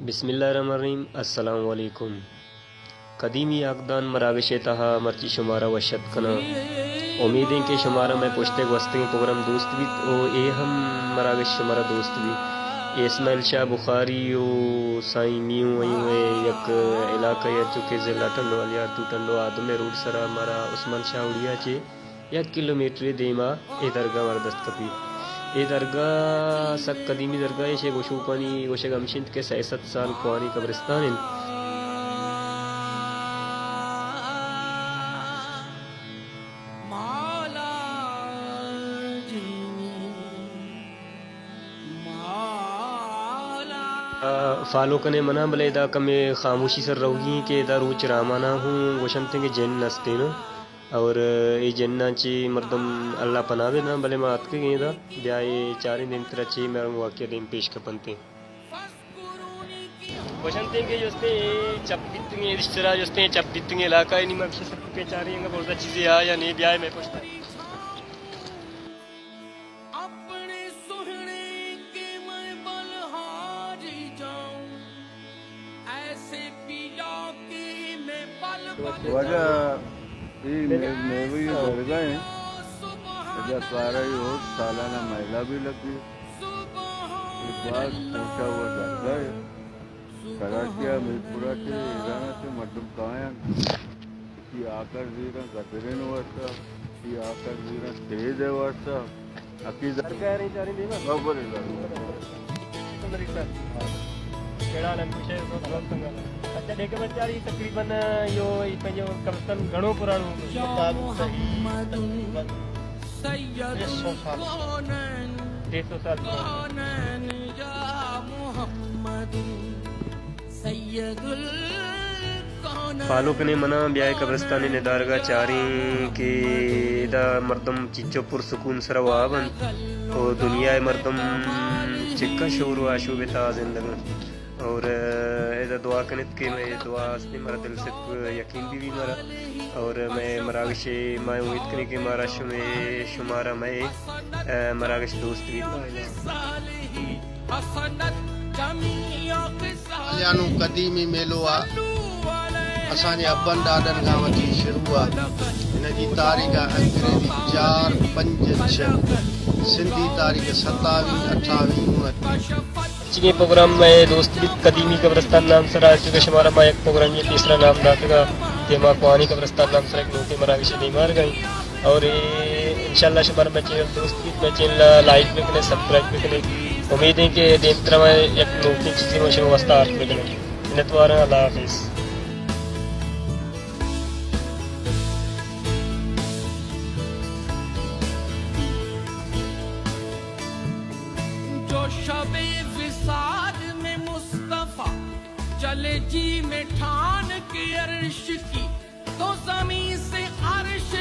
بسم اللہ الرحمن الرحیم۔ السلام علیکم۔ قدیمی آکدان مراگش ءِ تہا مرچی شمارا وش اتک کناں۔ امیدیں کہ شمارا مئے پشت ءَ گوستگیں پروگرام دوست بیت ءُ اے ہم مراگش شمارا دوست بیت۔ اے اسماعیل شاہ بخاری ءُ سائیں میوں ایوں ءِ یک علاقہ ءَ، چو کہ ضلع ٹنڈو، الیار تو ٹنڈو آدم ءِ روڈ سرا مارا عثمان شاہ وڑیا چہ یک کلومیٹرے دیما اے درگاہ مارا دست کپیت۔ اے درگاہ سک قدیمی درگاہ، ایشی ءِ گوشوکانی گوشگ ہمیش انت کہ سئے سد سال پوانی قبرستان انت۔ آ، فالو کنے منا، بلے ادا کمے خاموشی سر روگی انت کہ ادا روچ رامانا ہوں گوشنتیں کہ جن استیں نا۔ اور اے جناں چہ مردم اللہ پناہ بہ داں، بلے ما اتکگیں ادا، بیا اے چاریں دیمترا چے مارا واقعہ دیم پیش کپنت۔ گوشنتیں کہ جستیں چپ بیتگیں، اشترا جستیں چپ بیتگیں علاقہ ءِ نیما پیش سک پہ چاریں انگا برزا چیزے آ یا نے، بیا مئے پشتا۔ اپنے سہنے کے میں بلہاری جاؤں، ایسے پیا کہ میں بل بل واجہ جاؤں۔ اے مے-، میوئی درگاہ ہیں۔ ادا کارا ہی ہو، سالانہ میلہ بھی لگی۔ اے باز کوٹا ہوا درگاہ ہے۔ کراچی ءَ، میرپور ءَ چہ، ایران ءَ چہ مردم کایاں۔ تی آکر زیراں گدرین واسطہ، تی آکر زیراں تیز ءِ واسطہ۔ عقیدہ۔ سرکار ہیں چاریں دیما؟ ہاں، بولے لا۔ اچھا، دیکھے بچاری تقریباً یو، یہ پنجو قبرستان گھنو پرانو۔ مطابق صحیح تقریباً ڈیڑھ سو سال۔ ڈیڑھ سو سال پرانو۔ فالو کنے منا، بیا اے قبرستان ءِ ندارگا چاریں کہ ادا مردم چچو پر سکون سرا واب انت ءُ دنیا ءِ مردم چکا شور ءُ آشوب ءِ تہا زندگ انت۔ اور ادا دعا کنت کہ مئے دعا استیں مارا دل ستک یقین بہ بی مارا۔ اور مئے مراگش ءَ ما امید کنیں کہ مارا شمے، شمارا مئے، اے، مراگش دوست بیت۔ ملیانو قدیمی میلو آ اساں جے ابن ڈاڈن گاں وتی شروع آ۔ اناں جی تاریخ آ انگریزی چار پنج چھ، سندھی تاریخ ستاوی اٹھاوی انتی۔ چیگیں پروگرام مئے دوست بیت قدیمی قبرستان نام سرا، چونکہ شمارا ما یک پروگرام یہ تیسرا نام داتگا، کہ ما کوانی قبرستان نام سرا یک نوکیں مراگش دیمار گئیں۔ اور اے انشاءاللہ شمارا مئے چینل دوست بیت، مئے چینل لائک بکنے، سبسکرائب بکنے۔ امید ہیں کہ دیمترا ما یک نوکیں چیزے ما شمے واسطہ آرت بکنیں۔ منتواراں، اللہ حافظ۔ جو شب وصال میں مصطفی چلے جی میں ٹھان کے عرش کی، تو زمین سے عرش